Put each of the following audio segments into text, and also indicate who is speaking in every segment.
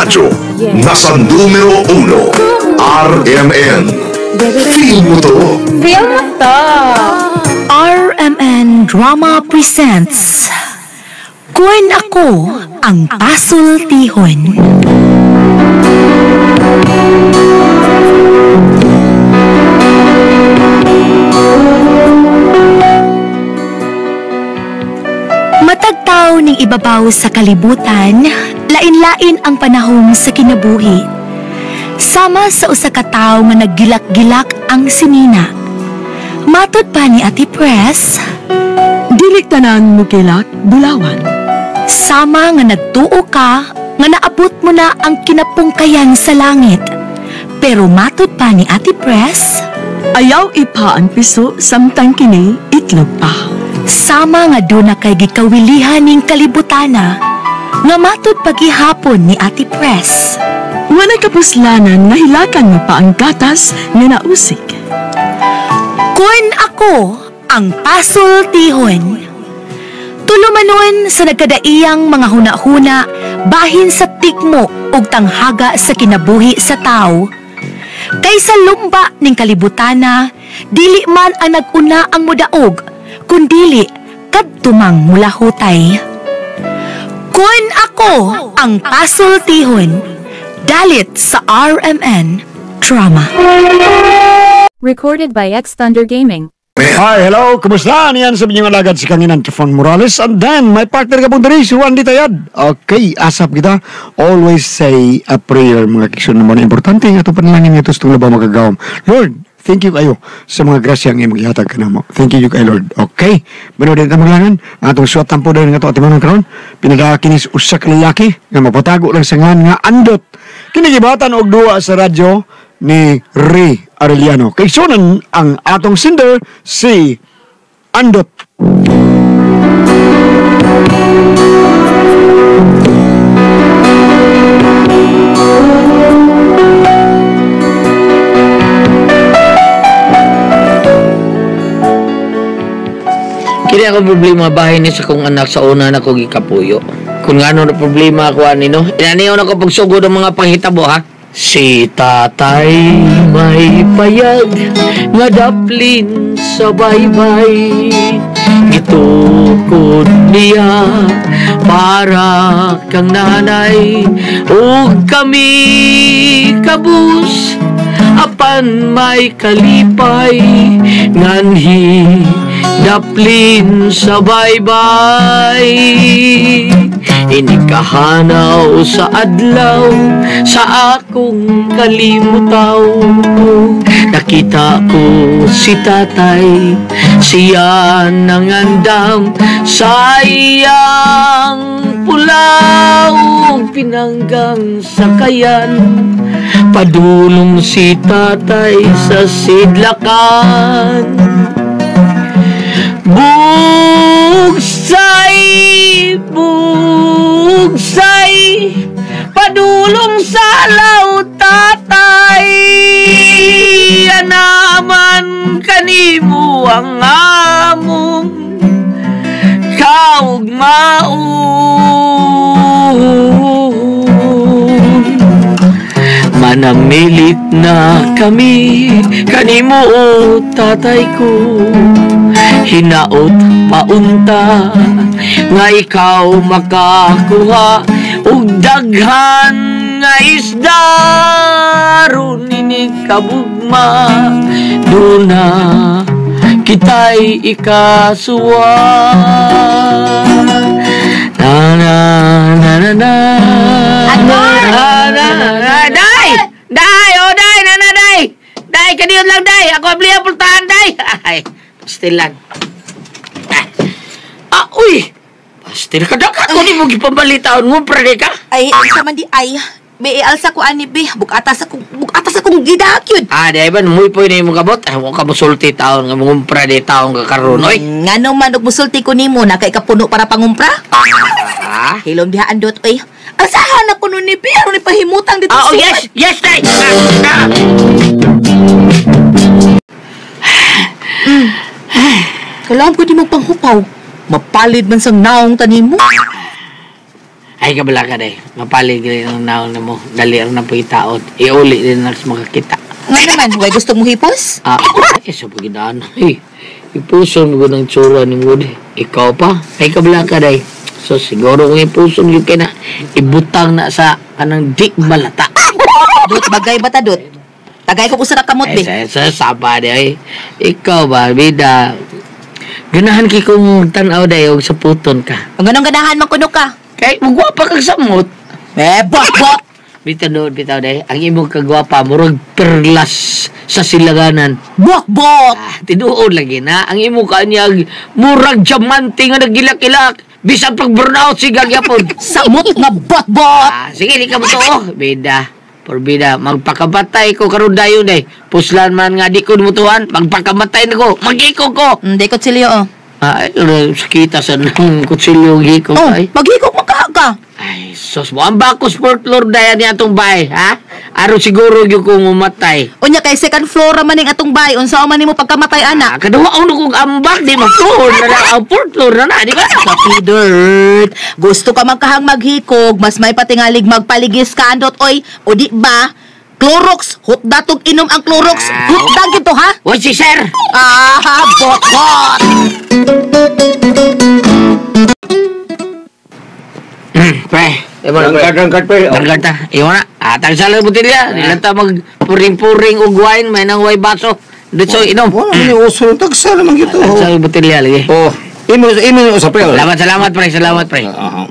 Speaker 1: Radyo, nasa numero 1, RMN. Feel mo to?
Speaker 2: Feel mo to!
Speaker 3: RMN Drama Presents Kun Ako Ang Pasultihon. Matagtaw ning ibabaw sa kalibutan, lain-lain ang panahon sa kinabuhi. Sama sa usa ka tawo nga naggilak-gilak ang sinina. Matod pa ni Ate Pres,
Speaker 4: dili tanan mugilak bulawan.
Speaker 3: Sama nga nagtuo ka nga naabot mo na ang kinapungkayan sa langit. Pero matod pa ni Ate Pres,
Speaker 4: ayaw ipa ang piso samtang kini itlog pa.
Speaker 3: Sama nga doon na kay gikawilihan ning kalibutana, nga matod pagihapon ni Ate Pres.
Speaker 4: Walay kapuslanan nga hilakan mo pa ang gatas nga nausik.
Speaker 3: Kun ako ang pasultihon. Tulumanon sa nagkadaiyang mga hunahuna bahin sa tikmo ug tanghaga sa kinabuhi sa tao. Kaysa lumba ning kalibutana, dili man ang nag-una ang mudaog, kundili kadtumang mulahutay. Kun ako ang pasultihon, dalit sa RMN Drama.
Speaker 5: Recorded by X Thunder Gaming.
Speaker 6: Hi, hello, kumusta? Niyan sa inyong alagad si Kanginan Trifon Morales. And then, my partner ka pong diri, si Juan Di Tayad. Okay, asap kita. Always say a prayer, mga kisyon naman. Importante nga itong panalangin nga ito sa itong labaw magagawam. Lord, thank you kayo sa mga grasya ang imong ihatag ka namo. Thank you kay Lord. Okay, manood din maglangan. Ang atong suwat tampo dahil nga ito atimanon karon. Pinadala kinis usa ka lalaki nga mapatago lang sa ngan nga andot. Kinigibatan og duwa sa radyo ni Ray Arellano. Kay sunan ang atong sinder si Andot.
Speaker 7: Kini ako problema bahin ni sa kong anak sa una na ko gikapuyo. Kung ano na problema ako ani no, inaniyon ako pagsugod ang mga panghitabo ha. Si tatay may payag nga daplin sa baybay, gitukod niya para kang nanay, ug kami kabus apan may kalipay nganhi daplin sa baybay. Inikahanaw sa adlaw sa akong kalimutaw, nakita ko si tatay, siya nangandam sa iyang pulaw pinanggang sakayan. Padulong si tatay sa sidlakan. Bugsay, bugsay, padulong sa law tatay. Anaman kanimo ang among kaugmaon. Manamilit na kami kanimo o tatay ko, hinaot paunta nga ikaw makakuha og daghan nga isda ron ini kabugma, duna kita'y ikasuwa. Na na na na na na na na. Day! Day! Oh day! Na na day! Day! Kaniyon lang day! Ako abli ang pultahan day! Ay, pastil lang. Ah, uy! Pastil ka daka! Ako ni mo gipambalitaon mo, pre ka?
Speaker 8: Ay, sa man di ay. Be, alsa ko ani be. Bukatas akong gidak yun.
Speaker 7: Ah, di ba? Muy po yun yung kabot. Ay, huwag ka musulti taon nga mungumpra di taon ka karon, oy.
Speaker 8: Nga naman, og musulti ko nimo na kay kapuno para pangumpra.
Speaker 7: Ah?
Speaker 8: Hilom diha andot, oy. Alsahan ako nun ni be. Aron ni pahimutang dito.
Speaker 7: Ah, oh, yes! Yes, day!
Speaker 8: Kailangan ko di mo panghupaw. Mapalid man sang naong tanim mo.
Speaker 7: Ay, kabala ka day. Mapalig rin ang naon na mo. Dali ang napagitaon. Iuli din na makakita.
Speaker 8: Nga naman, way gusto mo hipos?
Speaker 7: Ah, ay, sa pagidaan. Ay, ipuson ko ng tsura ni Woody. Ikaw pa? Ay, kabala ka day. So, siguro kung ipuson yun kay na, ibutang na sa kanang di malata.
Speaker 8: Dut, bagay ba ta, Dut? Tagay ko usa ka kamot,
Speaker 7: Ay,
Speaker 8: be.
Speaker 7: sa saba di ay. Ikaw ba, bida? Ganahan kay kong tanaw day og sa puton ka.
Speaker 8: Ang ganong ganahan man kuno ka.
Speaker 7: Kay magwapa kag samot.
Speaker 8: Eh, bot, bot!
Speaker 7: Bitaw doon, bitaw day. Ang imong kagwapa, murag perlas sa silaganan.
Speaker 8: Bot, bot!
Speaker 7: Ah, tinuod lagi na. Ang imong kaanyag, murag diamante nga nagilak-ilak. Bisan pag burnout, siga gyapon.
Speaker 8: Samot nga bot, bot!
Speaker 7: Ah, sige, di ka mo to. Bida. Por bida, magpakabatay ko karon dayon day. Puslan man nga di ko mutuan, magpakamatay na ko. Mag-iko ko.
Speaker 8: Hindi ko tsilyo, oh.
Speaker 7: Ay, sakita sa nang kutsilyo hiko.
Speaker 8: Oh,
Speaker 7: Ay,
Speaker 8: maghikog mo ka ka.
Speaker 7: ay, sos mo. Ang bakos fourth floor dayan niya atong bahay, ha? Aron siguro gyud kong umatay.
Speaker 8: Unya kay second floor ra man ning atong bay, unsa man nimo pagkamatay ana?
Speaker 7: Ah, kaduha uno kong ambak, di ma-floor na lang. Ang fourth floor na na, di ba?
Speaker 8: Sa dirt. Gusto ka man kahang maghikog, mas may patingalig magpaligis ka andot oy. O di ba? Clorox, hutda tog inom ang Clorox. Hutda gito ha?
Speaker 7: Oy, si sir!
Speaker 8: Ah, bot bot.
Speaker 7: Pre, ibo na, pre.
Speaker 6: Rangkad, pre.
Speaker 7: Rangkad ta. Iwan na. Ah, tagsala ng botelya. Di lang ta magpuring-puring og wine, may nang way baso. Dito, inom.
Speaker 2: Wala man yung uso ng tagsa naman gito.
Speaker 7: Tagsala ng botelya, lagi.
Speaker 2: Oh, imo imo yung usa pre.
Speaker 7: Salamat, salamat, pre. Salamat, pre.
Speaker 2: Ah,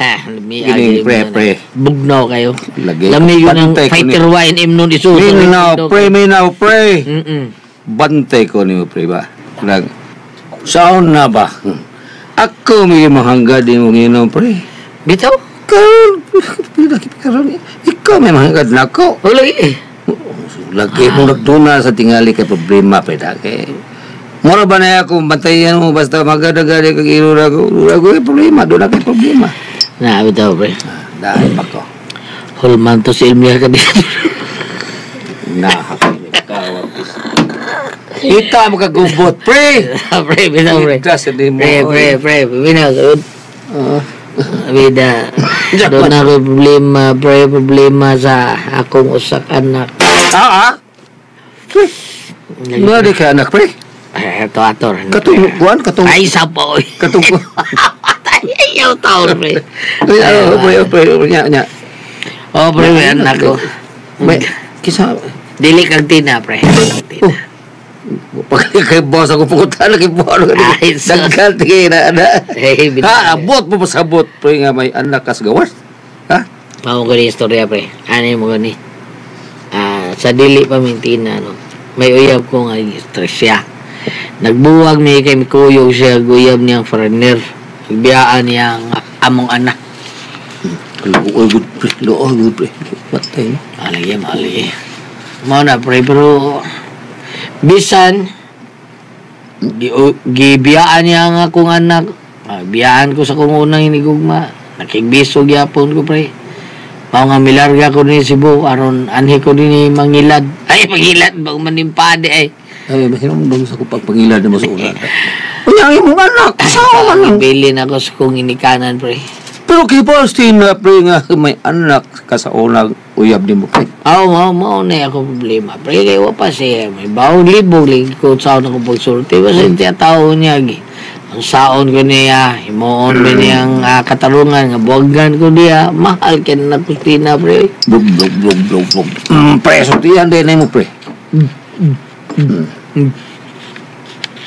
Speaker 7: Ha, lami
Speaker 2: Gining, pre, pre.
Speaker 7: Bugnaw kayo.
Speaker 2: Lagi.
Speaker 7: Lami yun ang
Speaker 2: Bantay ko ni-
Speaker 7: fighter wine imnon isu.
Speaker 2: Minaw, pre, minaw, pre.
Speaker 7: Mm-mm.
Speaker 2: Bantay ko nimo pre ba. Nag saon na ba? Ako may mahanggad imong inom pre.
Speaker 7: Bitaw?
Speaker 2: Karon, pila karon ikaw may mahanggad nako.
Speaker 7: O lagi eh.
Speaker 2: Lagi mo nagduna sa tingali kay problema pre dake. Mura ba na ako bantayan mo basta magadagali kag iro ra ko. Ra ko problema, doon na kay problema.
Speaker 7: Na, bitaw, pre.
Speaker 2: Dahil pa ko.
Speaker 7: Hulman to si Elmier ka dito.
Speaker 2: Na, Kita mo kagubot, pre.
Speaker 7: Pre, bitaw, pre.
Speaker 2: Kita sa di mo.
Speaker 7: Pre, pre, pre. Bitaw. Bida. Doon na ako problema, pre, problema sa akong usak anak.
Speaker 2: Ah, ah. Pre. Nga di ka anak, pre.
Speaker 7: Ay, ato, ator.
Speaker 2: Katong kuan, katong
Speaker 7: Ay, sapo.
Speaker 2: katong
Speaker 7: Ayaw taon, pre.
Speaker 2: Ay, oh, pre, pre, nya, nya.
Speaker 7: Oh, pre, may anak ko.
Speaker 2: May kisa
Speaker 7: Dili kang tina, pre.
Speaker 2: Oh. Pag kay boss ako pumunta lagi po ano
Speaker 7: Ay, sus.
Speaker 2: Daghan tingin na na.
Speaker 7: Eh, bitaw.
Speaker 2: Ha, abot mo pasabot pre nga may anak ka sa gawas. Ha?
Speaker 7: Mao ko ni istorya, pre. Ano mo gani? Ah, sa dili pa mintina, no. May uyab ko nga stress siya. Nagbuwag ni kay mikuyog siya guyab niyang foreigner. Nagbiyaan niyang among anak.
Speaker 2: Luoy good pre, luoy good pre. Patay mo.
Speaker 7: Alagi, alagi. Mao na, pre, pero bisan gibiyaan niya ang akong anak. Ah, biyaan ko sa kong unang hinigugma. Nakigbiso gyapon ko, pre. Mao nga milarga ko ni Cebu aron anhi ko ni mangilad. Ay, mangilad bang manimpade ay.
Speaker 2: Ay, mahinumdum sa kupag pangilad mo sa una. Unya ang imong anak, asawa man lang.
Speaker 7: Bilin ako sa kong inikanan, pre.
Speaker 2: Pero kay boss na pre nga may anak ka sa unang uyab nimo pre.
Speaker 7: Aw, mao mao na ako problema. Pre, kay wa pa siya. May bawang libog lagi ko sa ako pagsulti. Basta mm. Tao niya gi. Ang saon ko niya, himuon ba niyang katarungan nga buwagan ko niya. Mahal kay na Kustina, pre.
Speaker 2: Blug blug blug blug blug. Pre, sultihan din mo pre.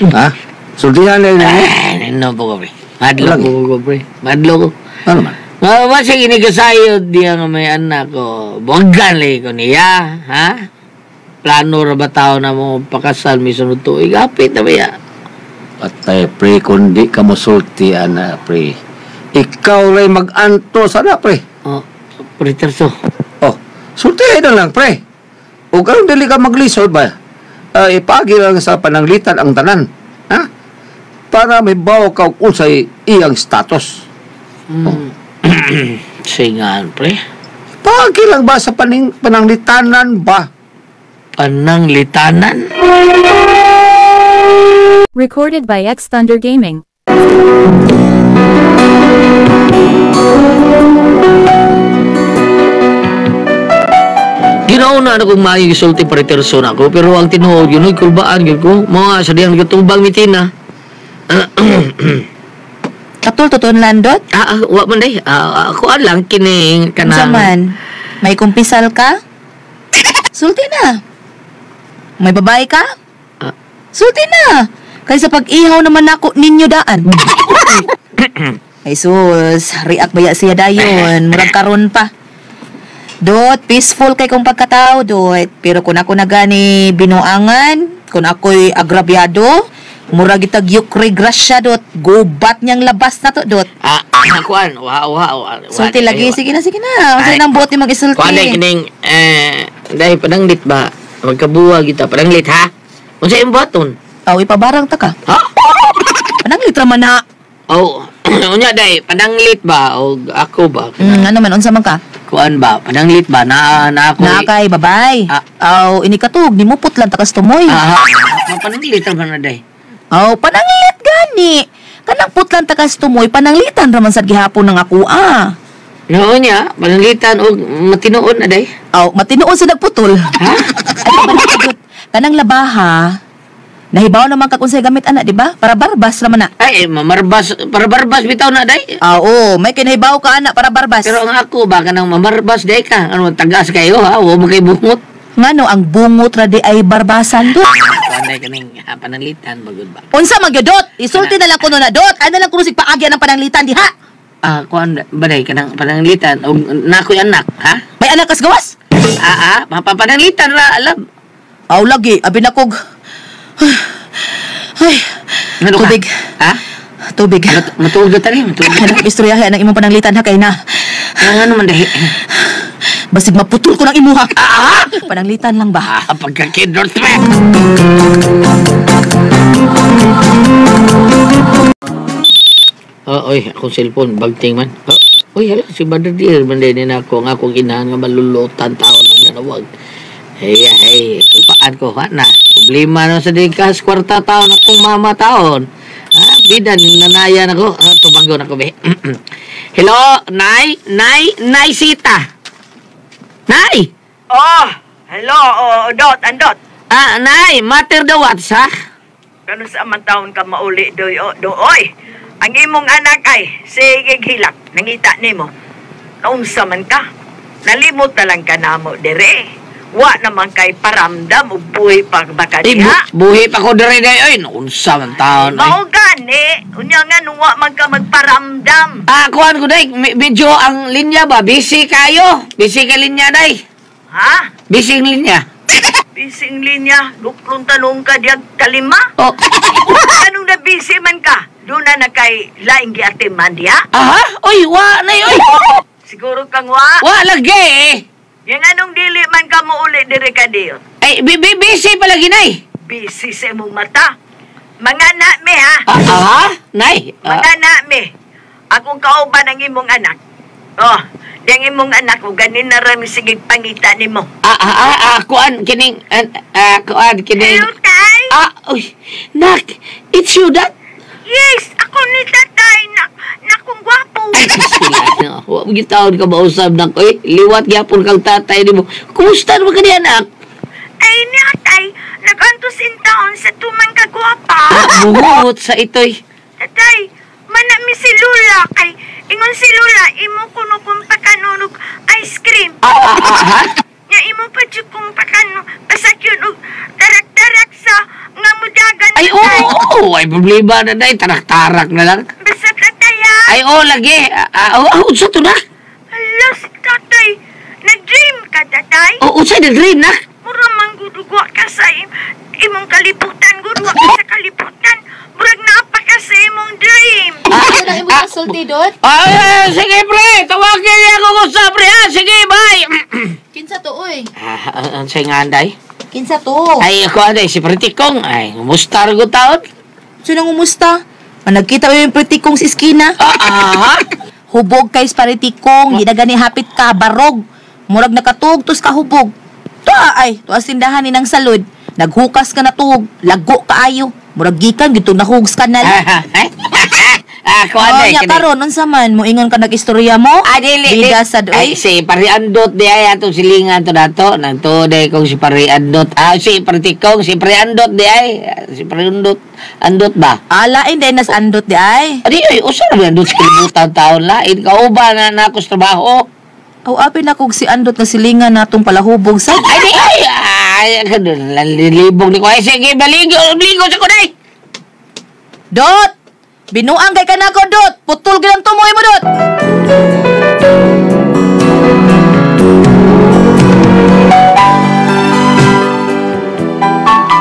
Speaker 2: Ha? Sultihan din mo.
Speaker 7: Ay, ano po ko, pre. Madlo
Speaker 2: Lagi.
Speaker 7: ko, pre. Madlo ko.
Speaker 2: Ano man?
Speaker 7: Nga ba siya ginigasayod niya nga may anak ko? Buwagan lagi ko niya, ha? Plano ra ba tao na mo pakasal may sunod tuig? Apit na ba ya?
Speaker 2: Patay pre, kundi ka mosulti ana pre. Ikaw lay mag-anto sana pre.
Speaker 7: Oh, pre terso.
Speaker 2: Oh, sultihin na lang pre. O karon dili ka maglisod ba? Ipagi lang sa pananglitan ang tanan. Ha? Para may bawo ka og unsay iyang status.
Speaker 7: Mm. Singan, pre.
Speaker 2: Pagi lang ba sa pananglitanan ba?
Speaker 7: Pananglitanan?
Speaker 5: Recorded by X Thunder Gaming.
Speaker 7: Ginauna na kong maayo gisulti pariterso na ako, pero ang tinuod yun, uy, kulbaan yun ko. Mga sa diyang gatubang mitina.
Speaker 8: Katul, totoo landot?
Speaker 7: Wa man day. Ako lang kining kanang...
Speaker 8: Unsa man? May kumpisal ka? Sulti na. May babae ka? Sulti na. Kaysa pag-ihaw naman ako ninyo daan. Ay sus, react baya siya dayon. Murag karon pa. Dot, peaceful kay kong pagkatao, dot. Pero kung ako na gani binuangan, kung ako'y agrabyado, murag itag yukri grasya, dot. Gubat niyang labas na to, dot.
Speaker 7: Kuan, wa.
Speaker 8: Sulti lagi, sige na, sige na. Unsa nang buot ni mag-isulti?
Speaker 7: Kuan day kining dahil pananglit ba? Magkabuwa kita, pananglit ha? Unsa imong buhaton?
Speaker 8: Aw, ipabarang ta ka.
Speaker 7: Ha?
Speaker 8: Pananglit ra man na.
Speaker 7: Oh, unya day, pananglit ba o ako ba?
Speaker 8: Ano man, unsa man ka?
Speaker 7: Kuan ba? Pananglit ba? Na ako.
Speaker 8: Na kay babay. Aw, inikatug nimupot lang takas tumoy.
Speaker 7: Pananglit ra man na day.
Speaker 8: Aw, pananglit gani. Kanang putlan takas tumoy, pananglitan ra man sad gihapon ng ako ah.
Speaker 7: Noon niya, pananglitan og matinuod na day.
Speaker 8: Aw, matinuod sa nagputol.
Speaker 7: Ha?
Speaker 8: Ay, kanang labaha. Nahibaw naman ka kung sa'yo gamit anak, di ba? Para barbas naman na.
Speaker 7: Ay, mamarbas, para barbas bitaw na, day.
Speaker 8: Oo, may kinahibaw ka anak para barbas.
Speaker 7: Pero ang ako ba, kanang mamarbas, day ka. Ano, tagas kayo, ha? Huwag mo kayo bungot.
Speaker 8: Ngano, ang bungot ra di ay barbasan, dot.
Speaker 7: Kuan kaning pananglitan, bagod ba?
Speaker 8: Unsa magyudot? Isulti na lang kuno na, dot. Ano lang kuno sig paagya ng pananglitan, di ha?
Speaker 7: Kuan ba, day, kanang pananglitan. O, nakoy anak, ha?
Speaker 8: May anak kas gawas?
Speaker 7: Mapapananglitan ra, alam.
Speaker 8: Aw, lagi, abi na kog. Ay,
Speaker 7: ano
Speaker 8: tubig.
Speaker 7: Ka? Ha?
Speaker 8: Tubig.
Speaker 7: Matuog na tali, matuog na.
Speaker 8: Anong istoryahe ang imong pananglitan ha kay na?
Speaker 7: Ano man dahi?
Speaker 8: Basig maputol ko ng imuha. Pananglitan lang ba?
Speaker 7: Pagkakidor twe. Oy, akong cellphone bagting man. Oy, hala si Brother Dear man din na ako ang akong inahan nga malulutan taon ang nanawag. Hey, hey, paan ko ha na. Problema na sa dikas kwarta taon akong mama taon. Bida nanayan ako, tubago na ko be. Hello, Nay, Nay, Nay Sita. Nay.
Speaker 9: Oh, hello, oh, Dot, andot.
Speaker 7: Nay, matter the what, ha?
Speaker 9: Kano sa man taon ka mauli doy, oh, doy. Ang imong anak ay sige hilak, nangita nimo. Naunsa man ka? Nalimot na lang ka namo dire. Wa naman kay paramdam og buhi pa baka diha.
Speaker 7: Buhi pa ko dire day oy, naunsa man taon.
Speaker 9: Mao gani, unya nga wa man ka magparamdam.
Speaker 7: Kuan ko day, medyo ang linya ba busy kayo? Busy ka linya day.
Speaker 9: Ha?
Speaker 7: Busy ang linya.
Speaker 9: Busy ang linya, luklong tanong ka diag kalima.
Speaker 7: Oh.
Speaker 9: Anong na busy man ka? Doon na kay laing giatiman diha.
Speaker 7: Aha, oy, wa nay oy.
Speaker 9: Siguro kang wa.
Speaker 7: Wa lagi.
Speaker 9: Yang anong dili man ka mo uli diri ka diyo?
Speaker 7: Ay, busy palagi, Nay.
Speaker 9: Busy sa imong mata. Mga na me, ha?
Speaker 7: Nay?
Speaker 9: Mga na me. Akong kauban ang imong anak. Oh, diyang imong anak ko, ganin na rin sige pangita nimo.
Speaker 7: Kuan, kining, kuan, kining.
Speaker 9: Hello, Tay.
Speaker 7: Uy, nak, it's you that?
Speaker 9: Yes, ako ni tatay. Nakong gwapo.
Speaker 7: Ay, sila. Huwag mo gitawon ka mausap na ko. Eh, liwat gyapon kang tatay ni mo. Kumusta naman ka niya, anak?
Speaker 9: Ay, niya, tay. Nag-antos in taon sa tumang kagwapa.
Speaker 7: Bungot sa ito'y.
Speaker 9: Tatay, manami si Lula. Kay, ingon si Lula, imo kuno kong pakanunog ice cream.
Speaker 7: Ha?
Speaker 9: Nga imo pa dyan kong pakano, pasakyon og tarak-tarak sa nga mudagan.
Speaker 7: Ay, oo, ay problema na day. Tarak-tarak na lang.
Speaker 9: Basta tatay, ha?
Speaker 7: Ay, oo, lagi. Unsa to na?
Speaker 9: Hala, si tatay. Nag-dream ka, tatay?
Speaker 7: Oo, unsa nag-dream na?
Speaker 9: Mura man gudugwa ka sa imong kalibutan. Gudugwa ka sa kalibutan. Murag naapa ka sa imong dream.
Speaker 8: Ano na imong sulti, Dot?
Speaker 7: Ay, sige, pre. Tawagin niya ako kung sa pre, ha? Sige, bye.
Speaker 8: Kinsa to, oy?
Speaker 7: Ang sa nga, anday?
Speaker 8: Kinsa to?
Speaker 7: Ay, ako, anday, si Pritikong. Ay, ngumusta rin ko taon?
Speaker 8: Sino ngumusta? Managkita mo yung Pritikong sa iskina?
Speaker 7: Ha?
Speaker 8: Hubog kay Pritikong. Di na gani hapit ka, barog. Murag nakatug, tos kahubog. Tuwa ay, tuwa sindahan ni ng salud. Naghukas ka na tug, lago kaayo. Murag gikan, gito nahugs ka na.
Speaker 7: Kuan
Speaker 8: Oh, nya karon unsa man moingon ka nag-istorya mo?
Speaker 7: Ah, dili.
Speaker 8: Bida sad
Speaker 7: Ay,
Speaker 8: oy.
Speaker 7: si Pariandot di ay atong silingan to dato. Nagtuo di kong si Pariandot. Ah, si Paritikong, si Pariandot di ay. Si Pariandot. Andot ba?
Speaker 8: Ah, lain day nas andot di ay.
Speaker 7: Adi ay, usa na ba andot sa kalibutan taon lain. Kauba na na ako sa trabaho.
Speaker 8: Aw apin na kog si andot nga silingan natong palahubog sad.
Speaker 7: Ay, di ay! Ay, lalilibog ni ko. Ay, sige, baligo, ligo sa kunay!
Speaker 8: Dot! Binuang kay kanako, Dot! Putol gyud ang tumoy mo, Dot!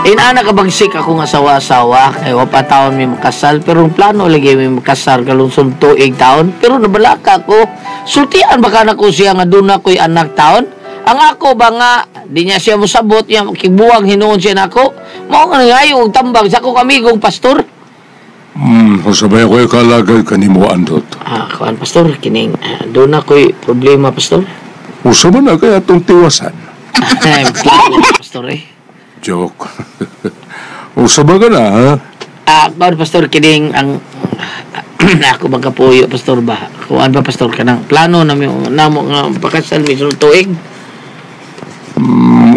Speaker 7: Inana ka bagsik akong asawa-asawa kay wa pa taon mi makasal pero ang plano lagi mi makasal kalungsod tuig taon pero nabalaka ko sultian baka nako siya nga duna ko'y anak taon ang ako ba nga di niya siya mosabot niya kibuwang hinuon siya nako mao nga ngayo og tambag sa akong amigong pastor.
Speaker 10: Sabay ko ikalagay kanimo Andot.
Speaker 7: Ah, kuan pastor kining duna ko'y problema pastor.
Speaker 10: Usa man na kaya atong tiwasan.
Speaker 7: Ay, plano pastor eh.
Speaker 10: Joke. Usa ba ka na, ha?
Speaker 7: Ah, kuan pastor kining ang ako bang kapuyo pastor ba? Kuan ba pastor kanang plano namo namo nga pakasal mi sulod tuig.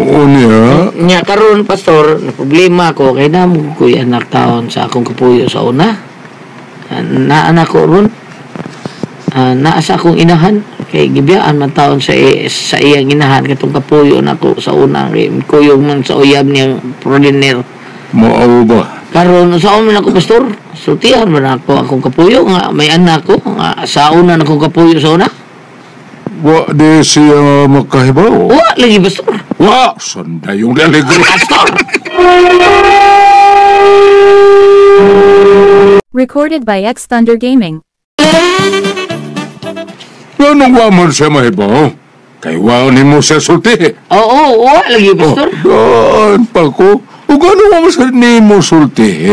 Speaker 10: Unya.
Speaker 7: Nya karon pastor, na problema ko kay namo ko'y anak taon sa akong kapuyo sa una. Naa na ko ron. Naa sa akong inahan kay gibiyaan man taon sa sa iyang inahan katong kapuyo nako sa una kay kuyog man sa uyab niyang progenitor.
Speaker 10: Mao ba?
Speaker 7: Karon sa man ako pastor, sultihan man ako akong kapuyo nga may anak ko nga sa una na akong kapuyo sa una.
Speaker 10: Wa di siya makahibaw.
Speaker 7: Wa lagi pastor.
Speaker 10: Wa sandayong alegre.
Speaker 7: Pastor.
Speaker 5: Recorded by X Thunder Gaming.
Speaker 10: Nganong wa man siya mahibaw? Kay wa nimo siya sulti.
Speaker 7: Oo, wa lagi pastor.
Speaker 10: Oh, daan pa ko. Ug ano wa man sa nimo sulti?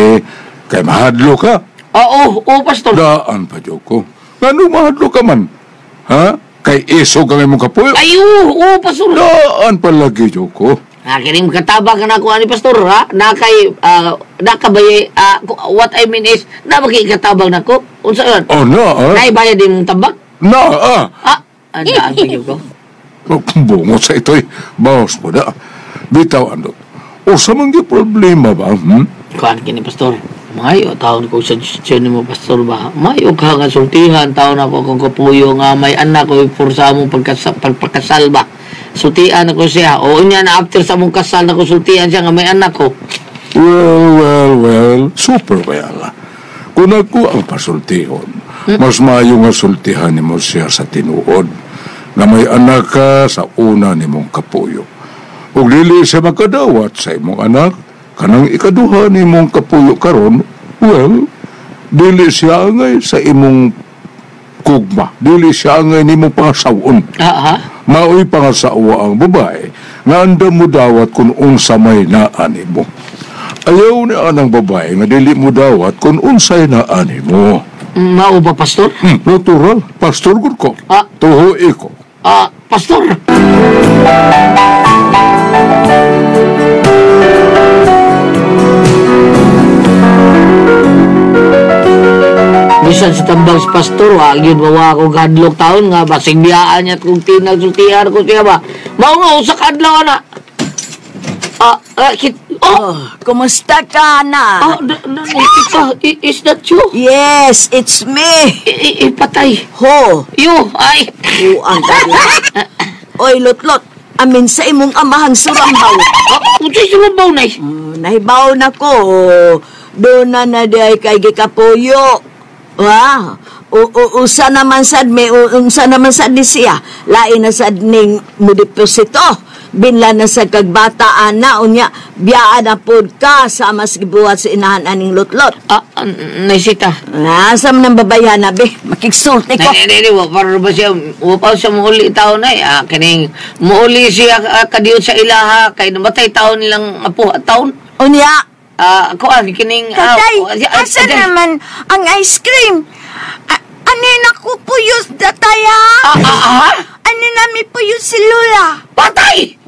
Speaker 10: Kay mahadlo ka.
Speaker 7: Oo, oo pastor.
Speaker 10: Daan pa jud ko. Nganong mahadlo ka man? Ha? Kay iso ka imong kapuyo.
Speaker 7: Ay, oo, pastor.
Speaker 10: Daan pa lagi jud ko.
Speaker 7: Ah, kining katabang ka na ako ani pastor ha. Na kay nakabay what I mean is na ba kay katabang nako? Unsa yun?
Speaker 10: Oh, na ah.
Speaker 7: Naibayad din mong tabak?
Speaker 10: Na ah.
Speaker 7: Ah, daan pa gyud ko.
Speaker 10: Bungo sa ito'y bawas mo na. Bitaw, Andot. Usa man gyud problema ba?
Speaker 7: Kuan kini pastor. Mayo taon ko sa suggestion nimo pastor ba. Mayo ka nga sultihan taon ako akong kapuyo nga may anak ko pursa mo pagpakasal ba. Sultian ako siya. O unya na after sa mong kasal na sultian siya nga may anak ko.
Speaker 10: Well. Super well. Kung ako ang pasultihon, mas maayo nga sultihan nimo siya sa tinuod na may anak ka sa una nimong kapuyo. Ug dili siya makadawat sa imong anak, kanang ikaduha nimong kapuyo karon, well, dili siya angay sa imong kugma, dili siya angay nimong pangasawon.
Speaker 7: Ah, ha?
Speaker 10: Maoy pangasawa ang babae nga andam mo dawat kung unsa may naa nimo. Ayaw ni anang babae nga dili mo dawat kung unsay naa nimo.
Speaker 7: Mao ba pastor?
Speaker 10: Natural, pastor gud ko.
Speaker 7: Ah.
Speaker 10: Tuhoy ko.
Speaker 7: Ah, pastor. Bisan sa tambang si pastor, wa gyud mawa ako gadlok taon nga basig biyaan niya at kung tinagsultihan ko siya ba. Mao nga usa ka adlaw na. Oh,
Speaker 11: kumusta ka na?
Speaker 7: Oh, tita, is that you?
Speaker 11: Yes, it's me.
Speaker 7: Patay.
Speaker 11: Ho.
Speaker 7: You, ay.
Speaker 11: Buang ka. Oy, Lotlot, amin sa imong amahang surambaw.
Speaker 7: Oh, unsay surambaw, nay?
Speaker 11: Nahibaw na ko. Doon na di ay kay gikapuyo. Wah, usa naman sad may unsa naman sad ni siya. Lain na sad ning mudeposito. Binla na sa kagbataan na unya biyaan na pod ka sa mas gibuhat sa inahan aning Lotlot.
Speaker 7: Ah, naisita.
Speaker 11: Nasa man ang babayan na be, makigsulti ko.
Speaker 7: Nay, wa para ba siya, wa pa siya muuli taon nay. Ah, kining muuli siya kadiyot sa ilaha kay namatay taon nilang apo taon.
Speaker 11: Unya.
Speaker 7: Ah, kuan kining
Speaker 12: Tatay, asa naman ang ice cream? Ano na ko puyos tatay ha? Ano na mi puyos si Lola?
Speaker 7: Patay!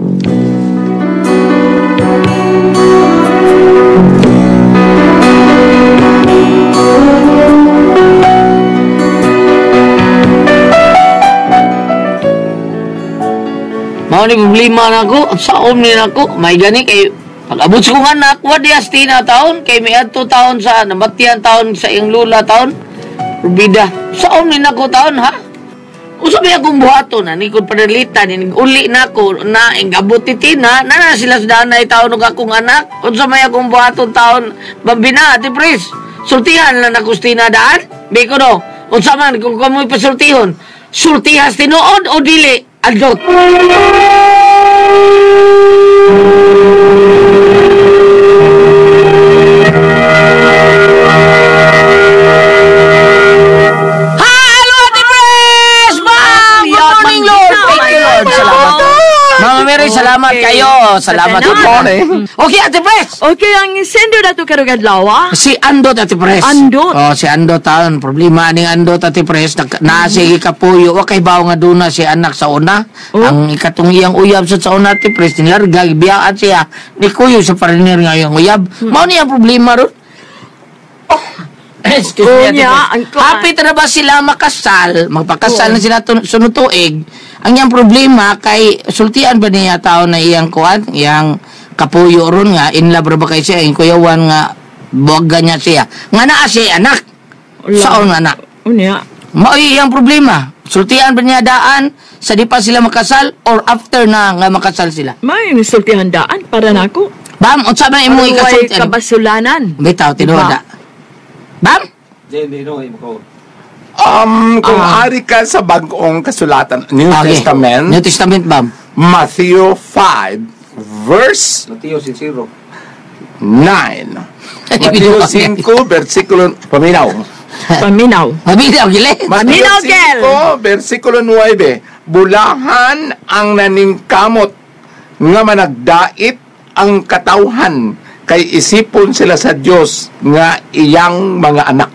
Speaker 7: Mao ni problema nako, saom ni nako, may gani kay pag-abot sa kong anak, wa dias tina taon kay miadto taon sa nabatian taon sa iyang lula taon. Rubida, saom ni nako taon ha. Usa may akong buhaton na nikod panalitan uli nako na ingabot ni Tina na sila sa danay taon og akong anak. Unsa may akong buhaton taon bambina Ate Pres. Sultihan lang nako si Tina daan. Biko no. Unsa man kung kamoy pasultihon, sultihas tinuod o dili adot. Hello, Ate Pres! Ma'am! Good morning, Lord! Thank you, Lord. Salamat. Mama Mary, salamat kayo. Salamat.
Speaker 4: Good
Speaker 7: morning. Okay, Ate Pres!
Speaker 4: Okay, ang sender na to karong adlaw.
Speaker 7: Si Andot, Ate Pres.
Speaker 4: Andot.
Speaker 7: Oh, si Andot taon. Problema ning Andot, Ate Pres. Nasige kapuyo. Wa kay bawo nga duna si anak sa una. Ang ikatong iyang uyab sa una, Ate Pres. Nilarga, biyaan siya. Ni kuyo sa parinir nga iyang uyab. Mao niya ang problema ron. Oh. Excuse me, Ate Pres. Happy na ba sila makasal? Magpakasal na sila sunod tuig. Ang iyang problema kay sultian ba niya tao na iyang kuan, iyang kapuyo ron nga in love ra ba kay siya, iyang kuyawan nga buwagan niya siya. Nga naa siya anak. Saon nga anak?
Speaker 4: Unya.
Speaker 7: Mao iyang problema. Sultian ba niya daan sa di pa sila makasal or after na nga makasal sila?
Speaker 4: May sultihan daan para nako.
Speaker 7: Bam, unsa man imong
Speaker 4: Aron way
Speaker 7: ikasulti?
Speaker 4: kabasulanan.
Speaker 7: Bitaw tinuod
Speaker 4: Diba?
Speaker 7: Bam?
Speaker 13: Kung ari ka sa bagong kasulatan, New Testament.
Speaker 7: New Testament, bam.
Speaker 13: Matthew 5, verse
Speaker 2: Mateo 6.
Speaker 13: 9. Mateo 5, versikulo... Paminaw.
Speaker 4: Paminaw.
Speaker 7: Paminaw, gile.
Speaker 13: Mateo 5, versikulo 9. Bulahan ang naningkamot nga managdait ang katawhan kay isipon sila sa Dios nga iyang mga anak.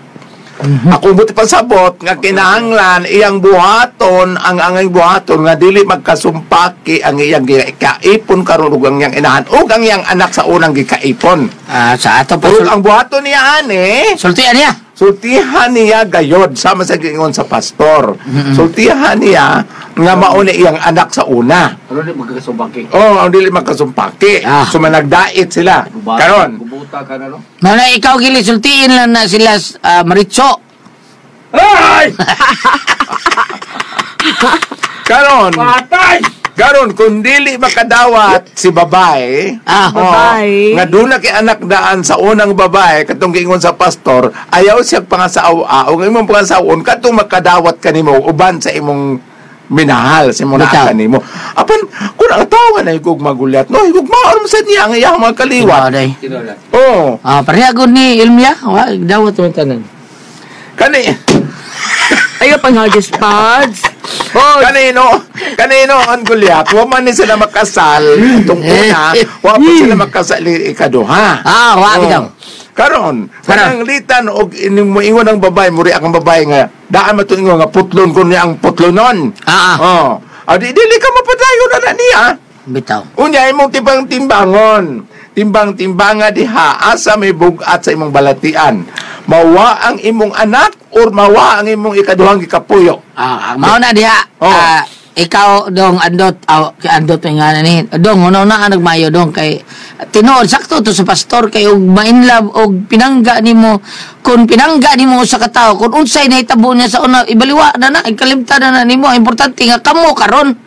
Speaker 13: Ako buti pasabot nga kinahanglan iyang buhaton ang angay buhaton nga dili magkasumpaki ang iyang gikaipon karon ug ang iyang inahan ug ang iyang anak sa unang gikaipon.
Speaker 7: Sa ato pa
Speaker 13: ang buhaton niya ani
Speaker 7: sultihan niya.
Speaker 13: Sultihan niya gayod sama sa giingon sa pastor. Sultihan niya nga mauna iyang anak sa una.
Speaker 2: Ano di magkasumpaki?
Speaker 13: Oh, ang dili magkasumpaki. So managdait sila. Karon.
Speaker 2: Bubuta ka na no?
Speaker 7: Mana ikaw gili sultiin lang na sila Maritso.
Speaker 13: Ay! Karon.
Speaker 2: Patay!
Speaker 13: Karon kung dili makadawat si babae,
Speaker 4: Babae.
Speaker 13: nga doon na kay anak daan sa unang babae katong giingon sa pastor, ayaw siya pangasawa, o imong pangasawon katong makadawat kanimo uban sa imong minahal sa imong
Speaker 7: Bitaw.
Speaker 13: naa kanimo. Apan kung ang tawo nga nahigog magulat, no higog maorom sa niya ang iyang mga kaliwat. Oh.
Speaker 7: Pareha gud ni Ilmia, wa dawat mo tanan.
Speaker 13: Kani
Speaker 4: Ayaw pang hagis pads.
Speaker 13: Kanino ang gulyat, wa man ni sila makasal itong una, wa pa sila makasal ikaduha.
Speaker 7: Wa bitaw.
Speaker 13: Karon, pananglitan og moingon ang babae, muri ang babae nga daan man ingon nga putlon ko niya ang putlonon. Oh. Adi dili ka mapadayon na niya.
Speaker 7: Bitaw.
Speaker 13: Unya imong timbang timbangon. Timbang-timbanga diha asa may bug-at sa imong balatian. Mawa ang imong anak or mawa ang imong ikaduhang gikapuyo.
Speaker 7: Mao na diha. Ikaw dong andot andot nga na ni. Dong unaw na ang nagmayo dong kay tinuod sakto to sa pastor kay og ma-inlove og pinangga nimo kun pinangga nimo usa ka tawo kun unsay nahitabo niya sa una ibaliwa na na ikalimtan na nimo. Importante nga kamo karon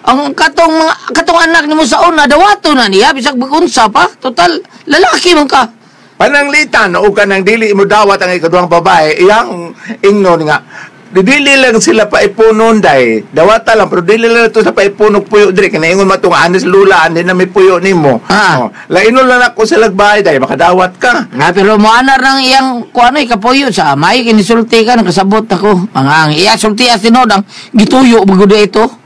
Speaker 7: ang katong mga katong anak nimo sa una dawato na niya bisag unsa pa total lalaki man ka.
Speaker 13: Pananglitan o kanang dili mo dawat ang ikaduhang babae iyang ingnon nga dili lang sila paipunon day dawata lang pero dili lang ito sa paipunog puyo diri kay naingon man tong anis lula ani na may puyo nimo. Oh, lainon lang ako sa lagbahay day makadawat ka.
Speaker 7: Nga pero moanar nang iyang kuano ikapuyo sa may kinisulti ka nakasabot ako. Mga ang iya sulti as tinuod ang gituyo bagud ito.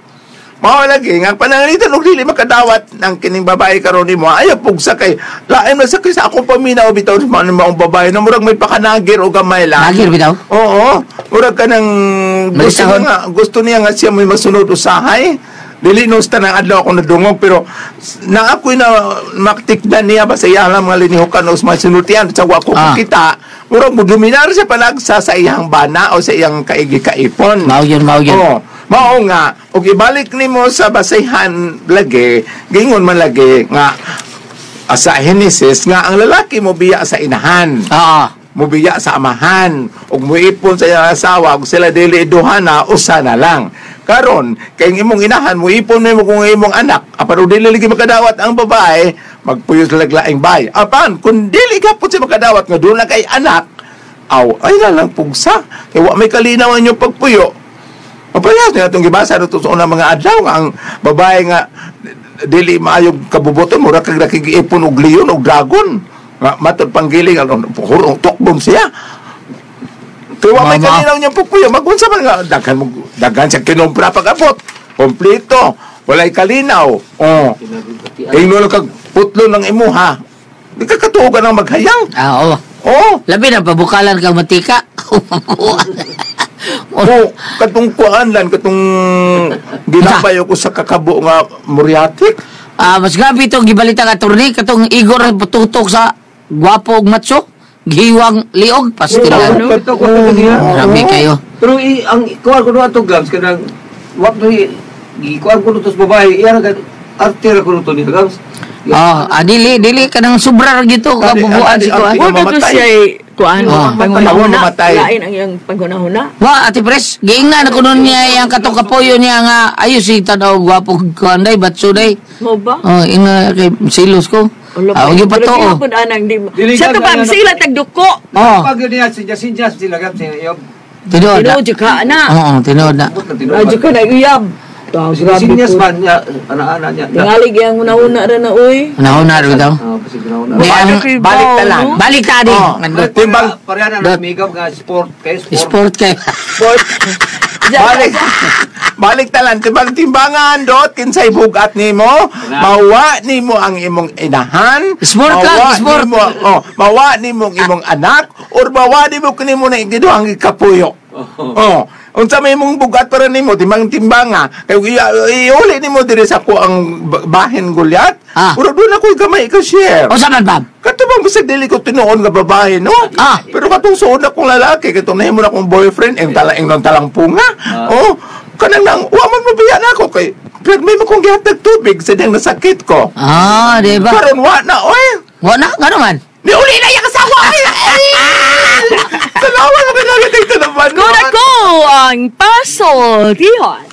Speaker 13: Mao lagi nga pananglitan og dili makadawat ng kining babae karon nimo ayaw pugsa kay lain man sa kay sa akong paminaw bitaw sa mga maong babae na murag may pakanagir o gamay lang.
Speaker 7: Nagir bitaw?
Speaker 13: Oo. Murag ka ng gusto niya nga siya may masunod usahay. Dili no sa tanang adlaw ako nadungog pero na ako'y na maktikdan niya ba sa iyang mga linihukan o sa mga sinultian sa wa ko kita murag mo dominar siya panagsa sa iyang bana o sa iyang kaigi-kaipon.
Speaker 7: Mao yun, mao yun.
Speaker 13: Oo. Mao nga og ibalik nimo sa basehan lagi, gingon man lagi nga sa Genesis nga ang lalaki mo biya sa inahan.
Speaker 7: Oo.
Speaker 13: Mubiya sa amahan ug muipon sa iyang asawa ug sila dili duha na usa na lang. Karon kay ang imong inahan muipon nimo kung ang imong anak apan og dili lagi makadawat ang babae, magpuyo sila laing bay. Apan kung dili gapon siya makadawat nga doon na kay anak, aw ay na lang pugsa kay wa may kalinaw ang inyong pagpuyo. Maparehas na itong gibasa na sa unang mga adlaw nga ang babae nga dili maayog kabubuton, mura kag nakigiipon og leon og dragon nga matod panggiling ang hurong tukbong siya. Kaya wa may
Speaker 7: Mama.
Speaker 13: kalinaw niyang pagpuyo, magunsa man nga daghan mo, daghan siya kinumpra pag-abot. Kompleto, walay kalinaw. Oh. Ingno lang kag putlo ng imuha. Di ka katuogan ang maghayang.
Speaker 7: Ah, oo.
Speaker 13: Oh.
Speaker 7: Labi na pabukalan kang matika.
Speaker 13: Oh, katong kuan lan katong ginabay ko sa kakabo nga Muriatic.
Speaker 7: Ah, mas grabe itong gibalita ka attorney katong Igor patutok sa gwapo og matso, giwang liog pastilan. Grabe kayo.
Speaker 2: Pero ang kuan ko no ato gams kanang wa to gikuan ko no to sa babae, iya ra arte ra ko no to ni gams.
Speaker 7: Oh, dili dili kanang sobra ra gito kabubuan si kuan.
Speaker 9: Wa ka to siya kuan panghuna-huna. Lain ang iyang panghuna-huna.
Speaker 7: Wa Ate Pres, giingnan ako nun niya yang katong kapoyo niya nga ayo si tanaw gwapo kuan day batso day.
Speaker 9: Mo ba?
Speaker 7: Oh, ingna kay silos ko. Ah, og pa to.
Speaker 9: Pero pud anang di. Sa to pa sila tagduko.
Speaker 7: Oh.
Speaker 2: Pag niya sinya-sinya sila gams iya.
Speaker 7: Tinuod na.
Speaker 9: Tinuod jud ka na.
Speaker 7: Oo, tinuod na.
Speaker 9: Radyo ka na uyab.
Speaker 2: Sinyas man niya ana-ana niya.
Speaker 9: Tingali gyang una-una ra na uy.
Speaker 7: Una-una ra daw.
Speaker 13: Balik ta lang.
Speaker 7: Balik ta di.
Speaker 13: Oh, timbang
Speaker 2: pareha na lumigab nga sport kay sport.
Speaker 7: Sport kay.
Speaker 9: Sport.
Speaker 13: Balik. Balik ta lang timbang timbangan dot kinsay bugat nimo, mawa nimo ang imong inahan,
Speaker 7: Sport lang,
Speaker 13: mawa
Speaker 7: sport.
Speaker 13: nimo, oh, mawa nimo ang imong anak or mawa nimo kanimo na giduhang ikapuyo. Oh, unsa may imong bugat para nimo timbang timbanga kay iuli nimo diri sa ko ang bahin gulyat.
Speaker 7: Ah.
Speaker 13: Uro doon ako gamay ka share.
Speaker 7: Unsa man bab?
Speaker 13: Kato bang bisag dili ko tinuon nga babae, no?
Speaker 7: Ah.
Speaker 13: Pero katong suod akong lalaki, katong nahimo na akong boyfriend, ing tala ing talang punga. Oh, kanang nang wa man mabiya na ako kay pero may mo kong gihatag tubig sa diyang nasakit ko.
Speaker 7: Ah, di ba?
Speaker 13: Karon wa na, oy.
Speaker 7: Wa na ngano man?
Speaker 13: Ni uli na yang asawa. Ay! Salamat mo kinagit ito naman.
Speaker 9: Kuna ko ang pasoltihan.